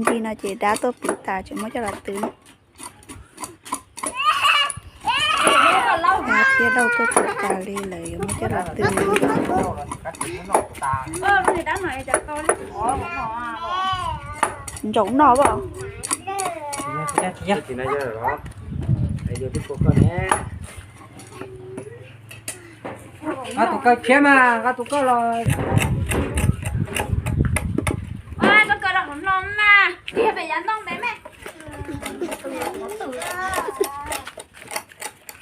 ci no ces dab tuaj piv tas tseem muab coj los tw. Dab thiab dauj tuaj piv tas li lawm yuav muab coj los tw. Ntsaum noj as. Nqa tus kaw khiav mas, nqa tus kaw los. Koj kaw los hauv no mas, tiag pem yav ntoo me me.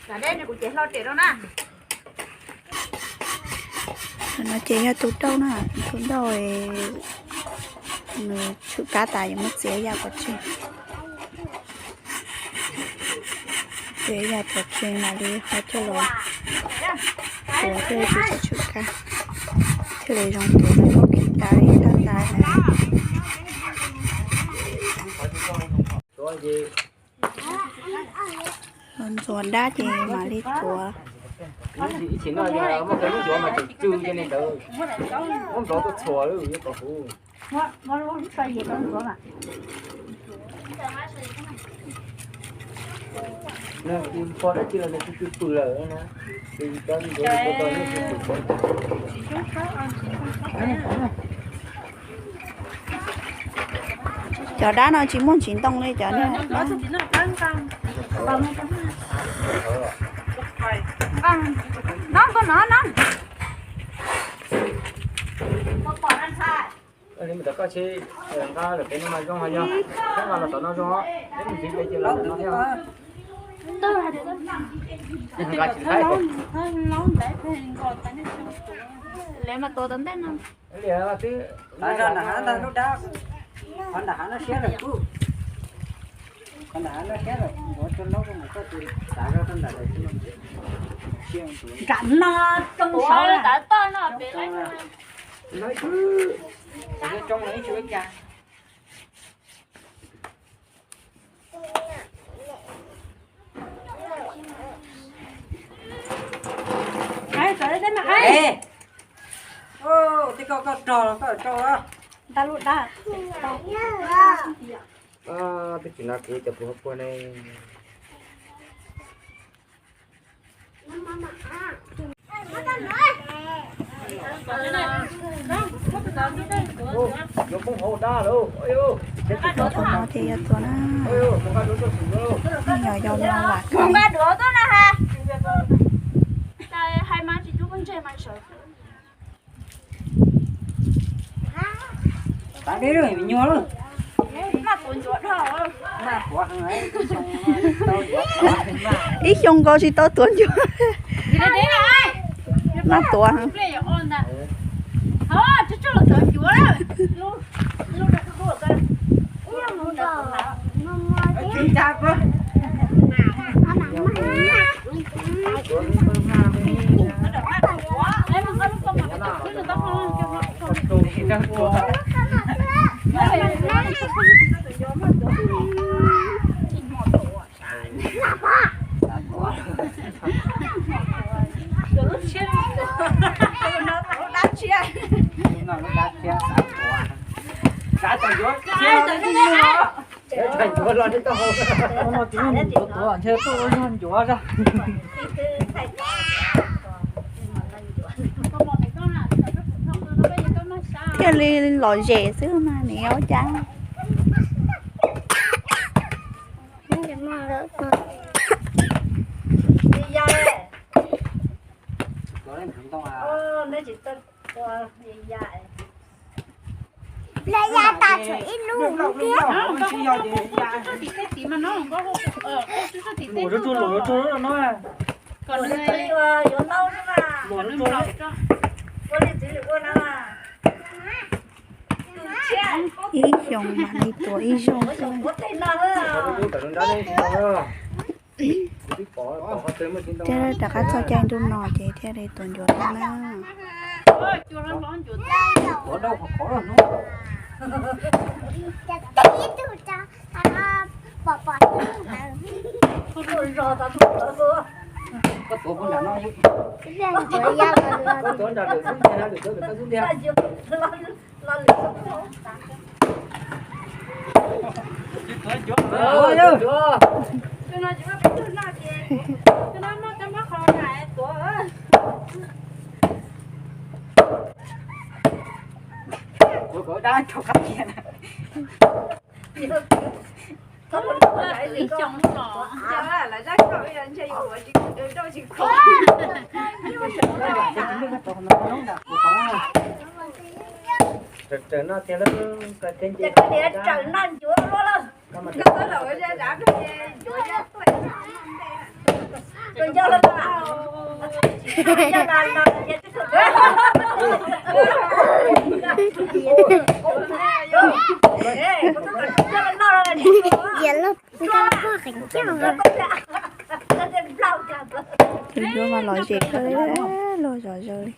Tam dej kuv cev hlau riam rau na. No ces yog tus dauj na, tus dauj nws tshwm kab tas yuav muab txiav yam pov tseg. Txiav yam pov tseg mam li ho coj los tuav thiaj li tsis tshwm kab, thiaj li zoo tuav nws koj kis tas li tag tas na. Los ntxuav dab ces mam li tuav. Ib chim no muaj cov nyob yuav mas tseem tsw li ntawd, muab nplov tuaj txhuam lawm yuav kom huv. Nws npo dab tsi los nws tsw tsw pwm lawm na. Cov dab no tsis muaj ntsis ntoo li cov no. No, no, no. Li mus tom koj tsis nqa lawm pem no mas zoo, yog thiab nqa los tom no zoo, thiab mus tiv pem ces los tom no thiab. Nqa tsis laib. Li mas tuav tom ntej no. Li mas twb, qhov nram hav ntag lub dab, qhov nram hav no siab lawm kuj, qhov nram hav no siab lawm, ntuav tso laub rau mus koj tus tav zog rau nram lawm. Nram no tsoo saud, tav toj no pem laib. Tsoo ib tsis ua cas. Tej koj koj rog koj tso. Nta lub dab. Twb tsis nov kev cov puas puag ne. Yuav poob hauv dab lawm. Tuav tus no ces yog tuav na. Yog yog no lam kawg. Hais mas tsis tub ntseg mas sawv. Tav deb lawm me nyuam lawm. Maj tuav ncuav dhau. Ib xyoo nkaus tsis tau tuav ncuav. Maj tuav. Tuav ncuav los neb tau hau. Tuav ncuav ntshe tuaj ua zog ncuav zog. Thiaj li lom zem xwb mas nws ua cas. Ple ya tas tshuav ib lub thiab. Luam rau tsuag, luam rau tsuag no. Luam rau tsuag. Ib xyoos mam li tuav ib zaug xwb. Thiab rov qab txog caij ntuj no ces thiaj li tuav ncuav tau na. Koj tuav puag nram no, koj tuav nram lwm xub ntiag, lwm xub ntiag. Raws no tiag lawm, koj thiaj nce. Raws no ncuav luaj lawm. Yog lub nkauj poj qev coj. Tus ncuav mas lom zem kawg li, los zom zaws li.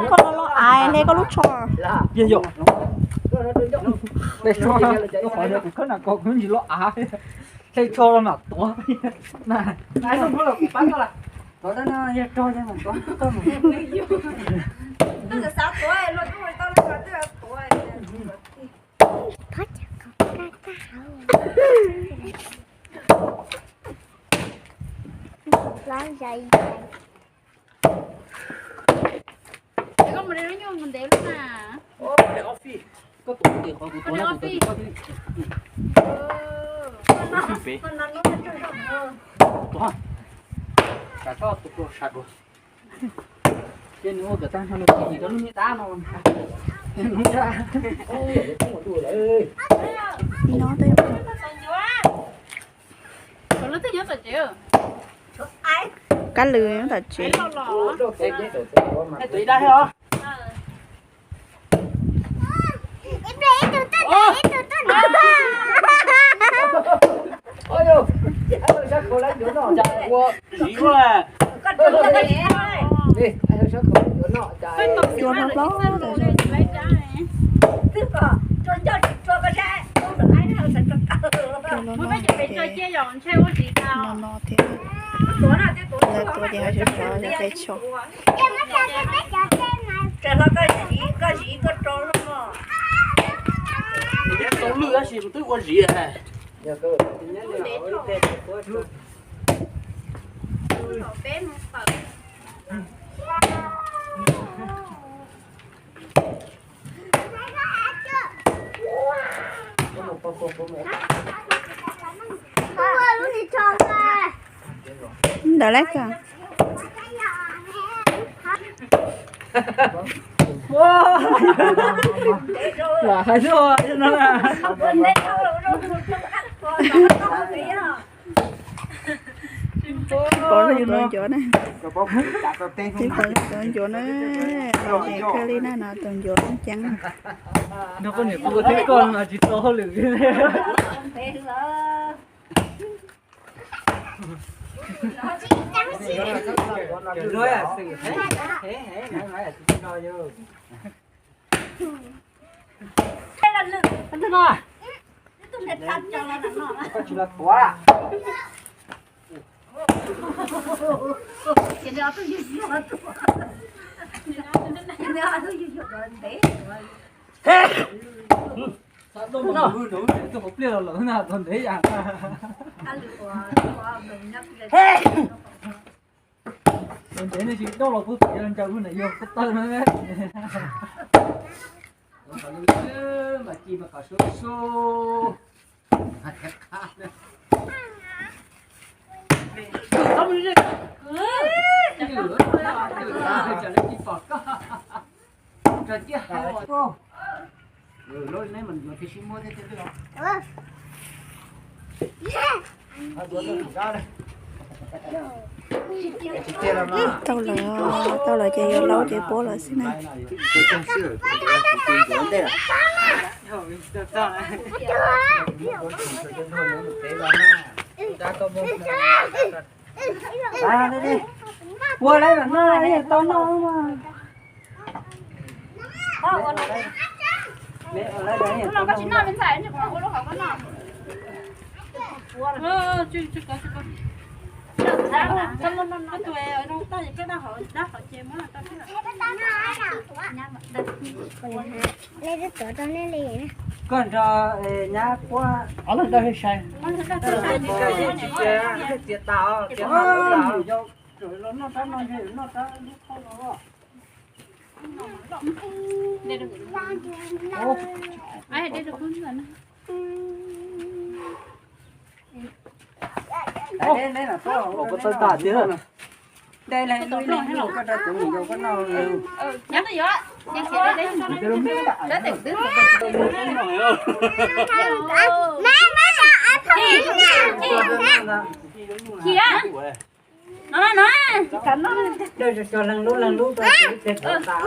Koj los los ais hle koj lub tsho. Hle tsho los mam tuav. Tuav no yog rog yog mam tuav. Koj mus de lub nyuj mus ntev lub na. Koj tus tes qhov kuv tuav no kuv tuav tus koj thiab. Tuav, tsam koj tus koj sab dua. Ces nws ua kom tag nrho los tsis yim rau lub niag dab no. Nyob tej kab lwm nyob tom tsev. Cua hlob hlob. Cua hlob hlob. No no thiab. Lawv tuav ces ho sov sov yog peb tsho. Tau lwj tab sis twb ua zis. Ntawd lawm kawg. Lam hais lus no na. Pom lub tuav ncuav na. Tib pom lub tuav ncuav na. Lom zem kawg li na no, tuav ncuav ceeb. Nrog koj niam kuv thiab koj no tsis tau hauj lwm. Tus hauv pliaj los lawm na, tau ntev yam. Tau ntev nej tsis doj los kuv pem los ncaws lub nram yog koj tawg na. Mam ci mas kom sub sub. Tau lawm, tau lawm ces yuav laub ces puab lawm xwb na. Ua lawm no tau noj mas. Koj nrog nyab puab. Tsis txiav tas, txiav tas los noj rab no, noj rab lub qhov no. Ua koj tawb tas tiag. Dej le lub ib leeg koj rau tus me nyuam koj noj. Khiav. No no no. Dej tso leeg lub leeg lub rau tus ib pliag tov tas.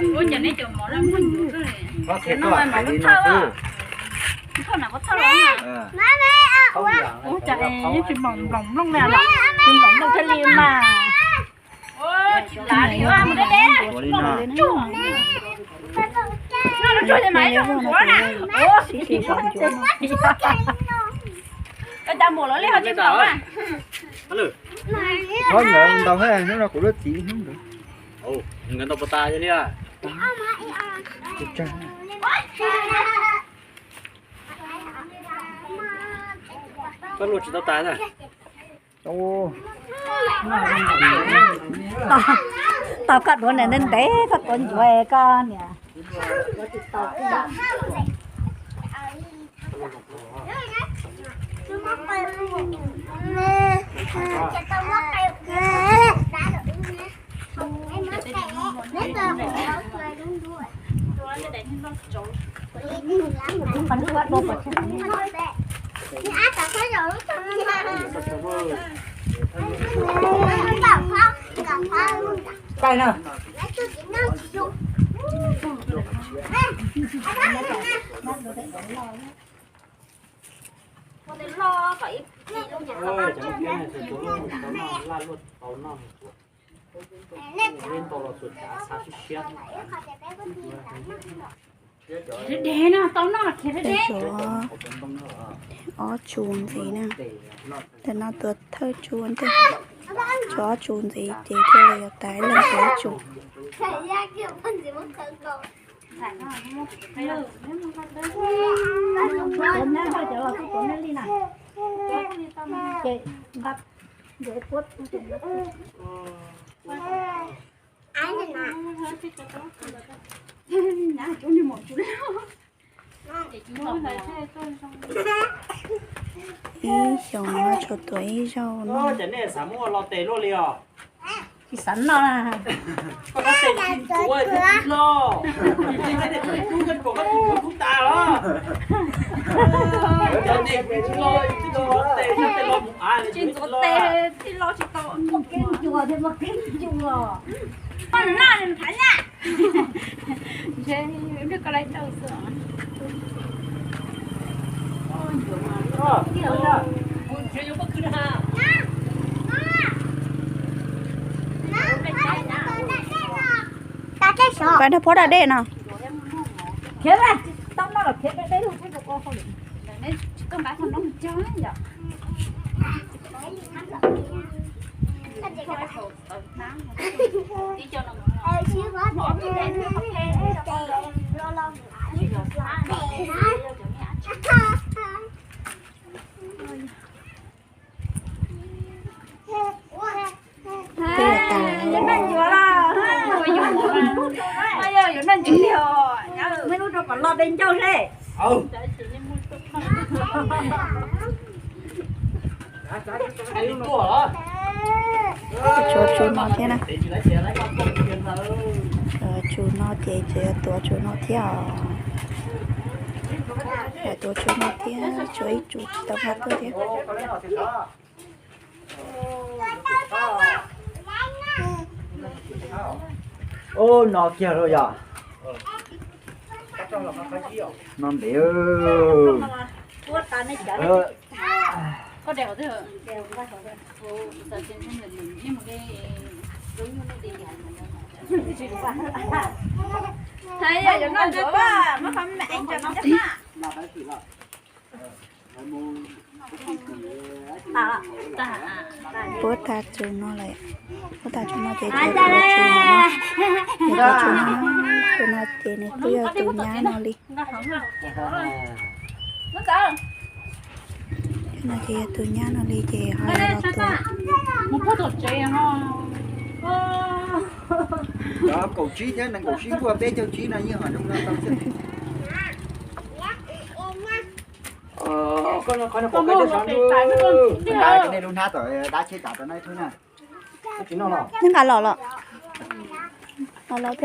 Ua cas neb cov mov lawv muaj ncuav kawg li? Thauj na, thauj los na. Ua cas yeej tsis nploos nplooj li los? Tsis nploos nplooj thiaj li mas. Tsis lav li os, mus deb deb. Noj lub tsuag ces mas ib zoo ncuav na. Ua cas mus lawv li ho tsis nploos na. Ntau hnub no kuv lub txiv hnub ntawd. Nkawd ntau puas tas li a? Koj luaj tsis tau tas na. Tau koj duav ntev ntev koj tuav ncuav koj niam. Khiav deb deb no, tau noj los khiav deb deb. Ob tsu ntxiv na. Tam no tuav thawj tsu ntej. Tso ob tsu ntxiv ces thiaj li yuav tas ib leeg tso ob tsu. Ib xyoos no tsuas tuav ib zaug no. Tsis xav noj na. Tsis ntxuav tes, tij lo tsis tau. Muaj keeb ncua thiab muaj keeb ncua. Poj niam noj nws thav nyaj. Ntshe koj laiv tau xwb. Pab nrog pab da dej no. Khiav, tau noj los khiav deb deb lug. Twb yuav tas. Yuav noj ntsuv li os, muab lub rau kom loj dej ncauj seb. Tsuav tsu no thiab na. Tsu no ces tseem yuav tuav tsu no thiab os. Tuav tsu no thiab, tsuav ib tsu tsis tau nqa tuaj thiab. Ub, no kiag los yog. No ntev. Puab tag tsu no lawm, puab tag tsu no ces cov tsuv no, cov tsuv no, tsuv no ces nws kuj yog tus nyab no li. No ces yog tus nyab no li ces ho yog los tus. Kaum tsib thiab nees nkaum tsib npuaj peb caug tsib no yeej ho zoo no tau xwb. Qhov no qhov no pom peb caug sab ntuj. Nej lub hnab tom dab tsheb tav rau nej thwb na. Neeg nqa los los. Los los.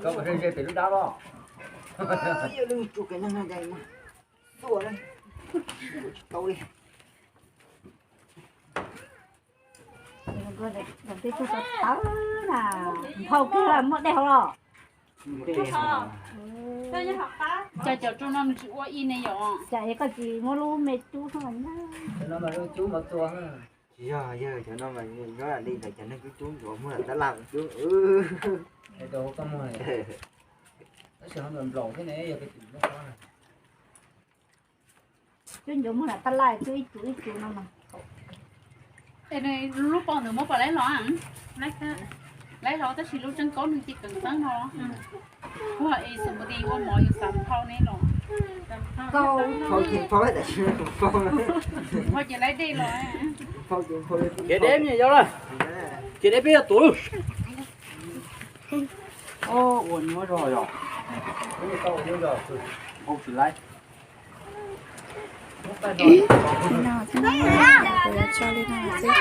Koj mus ze pem lub dab los. Yog lub tsuj kev neeg no ces xua tsis tau li. Nphau kiag muaj dej hauv los. Cas cov tsuj no nws tsis ua ib ne yom? Cas koj tsis muab lub me cub no na? Cov no mas zoo cub mov txua. Tsis yog, yog cov no mas nyob li ntawd cov neeg cub cub ncuav muag lam tab laj cub. Tab sis ho nplaum thiab ne, yog peb cub ncuav muag lam tab laj cub ib cub ib cub no mas. Lub pov nws muab pom laib los, laib los tab sis lub tseeb kaub nws ces keev txeeb no. Kuv ho es xus mus ti ua mov yus xav phau ne los. Phau ces laib dej los. Kev deb me yog lawm, kev deb peb yog tuav. Ua nyuaj zog yog, ua nyuaj zog, phau tsis laib. Li no xwb na, kuv yuav tso li no xwb.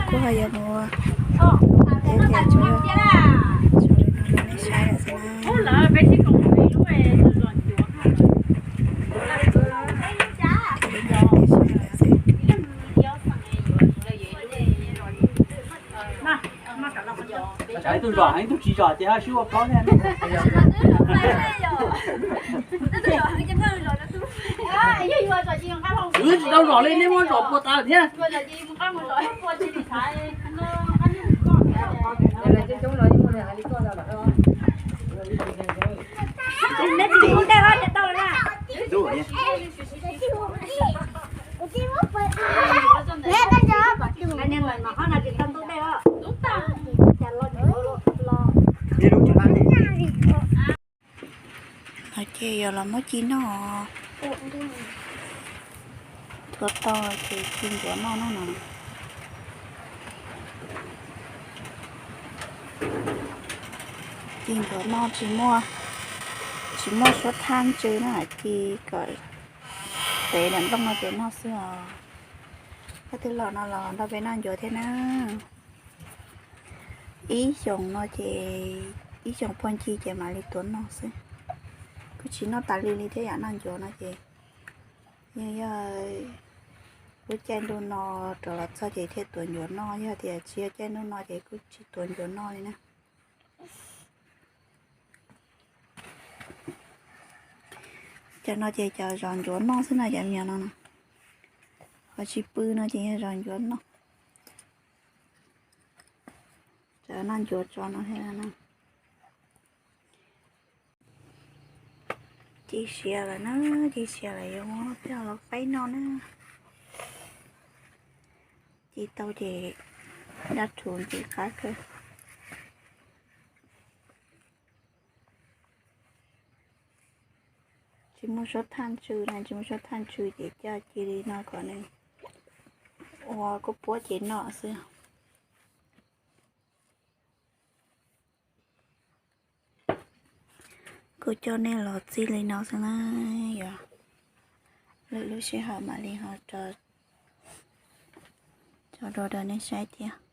Kuv ho yuav mus ua teb ces tso li no rau nej saib lawm xwb na. Ib tug zom, ib tug tsis zom ces ho sib ua plaub thiab. Wb tsis tau zom li, nej muab zom puas tas thiab. No ces yuav los muab ci noj. Thuav tau ces ci ncuav noj no. Ci ncuav noj tsis muaj, tsis muaj suab thaj ntsw na, ci kom tev daim nplooj no ces noj xwb os. Koj twb los no los nrog peb noj ncuav thiab na. Ib xyoos no ces, ib xyoos puag ncig ces mam li tuav noj xwb. Kuj tsis noj tas li li thiab yam noj ncuav no ces yog, yog lub caij ntuj no rov los txog ces thiaj tuav ncuav noj, yog tias tsis yog caij ntuj no ces kuj tsis tuav ncuav noj li na. Cov no ces cov zov ncuav noj xwb no, cov me nyuam no, qhov tsis pw no ces yog zov ncuav noj. Cov noj ncuav tso no thiab no. Ci siav lawm na, ci siav lawm yuav muab coj los faib noj na. Ci tau ces dab rhuv ntxim qab kawg. Tsis muaj suab thaj ntsw na, tsis muaj suab thaj ntsw ces coj ci li no kom nws ua kuj puab ces noj xwb. Kuv coj nej los txij li no xwb na, yog lwm lub sij hawm mam li ho rov tso dua rau nej saib thiab.